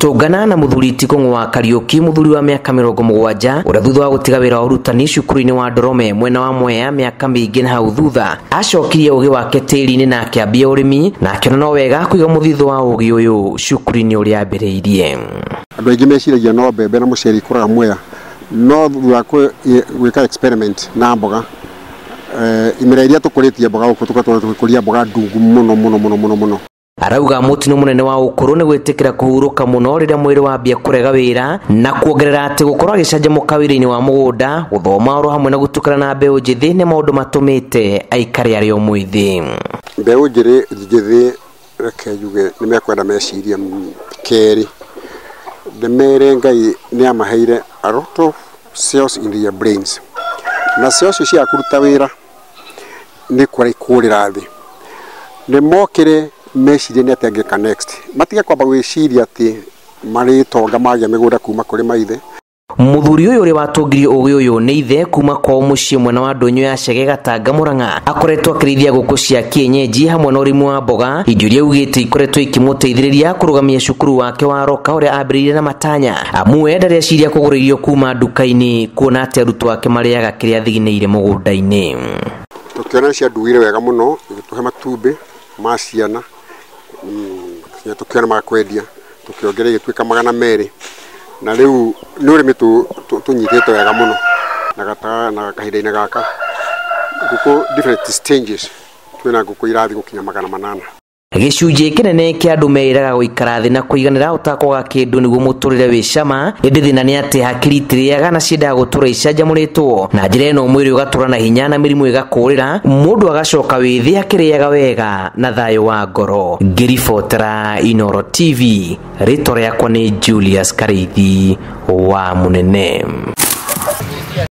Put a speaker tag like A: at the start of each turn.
A: Tũngana na mũthuri ti Kũng'ũ wa Kariũki, mũthuri wa mĩaka 70, ũrĩa thutha wa gũtiga wĩra wa ũrutani cukuru-inĩ wa Ndorome mwena wa Mwea mĩaka mĩingĩ na hau thutha, acokirie ũgĩ wake tĩri-inĩ na akĩambia ũrĩmi, na akĩona no wega kũiga mũthithũ wa ũgĩ ũyũ cukuru-inĩ ũrĩa ambĩrĩirie.
B: Andũ aingĩ meciragia no mbembe na mũcere ikũraga Mwea, no thutha wa gwĩka experiment na mboga, imera iria tũkũrĩtie mboga gũkũ tũgatũra tũgĩkũria mboga ndungu mũno mũno mũno mũno mũno.
A: Arauga mũtino mũnene wa ũkũrũ nĩ gwĩtĩkĩra kũhurũka mũno rĩrĩa mwĩrĩ wambia kũrega wĩra, na kuongerera atĩ gũkorwo agĩcanjamũka wĩra-inĩ wa mũgũnda, gũthoma oro hamwe na gũtukana na mbeũ njĩthĩ nĩ maũndũ matũmĩte aikare arĩ o mwĩthĩ.
B: Mbeũ njĩthĩ reke njuge nĩ mekwenda mecirie kerĩ, ndĩmere Ngai nĩ amaheire a lot of cells in their brains, na cells cia kũruta wĩra nĩ kũrĩra thĩ, nĩ mokĩre mecirie nĩ atĩa angĩka next, matige kwamba gwĩciria atĩ marĩtonga magĩa mĩgũnda kuma kũrĩ maithe.
A: Mũthuri ũyũ ũrĩa watũngirie ũgĩ ũyũ nĩ ithe kuma kwao mũciĩ mwena wa Ndũnyũ ya Chege Gatanga Mũrang'a, akoretwo akĩrĩithia ngũkũ cia kienyeji hamwe na ũrĩmi wa mboga, indo iria augĩte ikoretwo ikĩmũteithĩrĩria kũrũgamia cukuru wake wa Roka ũrĩa ambĩrĩirie na matanya. Amu we ndarĩ eciria kũgũra irio kuma nduka-inĩ, kuona atĩ arutwo ake marĩaga kĩrĩa athiginĩire mũgũnda-inĩ.
B: Tũkĩona cianduire wega mũno, igĩtũhe matumbĩ ma ciana, nginya tũkĩona ma kwendia, tũkĩongerera igĩtuĩka 200, na rĩu nĩ ũrĩmi tũnyitĩte wega mũno, na kahinda-inĩ gaka ngũkũ different stages twĩna ngũkũ irathiĩ gũkinya 800.
A: Gĩcunjĩ kĩnene kĩa andũ meĩraga gũikara thĩ na kũiganĩra ũtakwaga kĩndũ nĩguo mũtũrĩre wĩ cama, ĩndĩ thĩna nĩ atĩ hakiri itirĩaga na ciendaga gũtũra icanjamũrĩtwo. Na njĩra ĩno mwĩrĩ ũgatũra na hinya na mĩrimũ ĩgakũrĩra, mũndũ agacoka wĩthĩ akĩrĩaga wega na thayũ wa ngoro. Ngĩribotera Inooro TV, rĩtwa rĩakwa nĩ Julius Karĩithi wa Mũnene.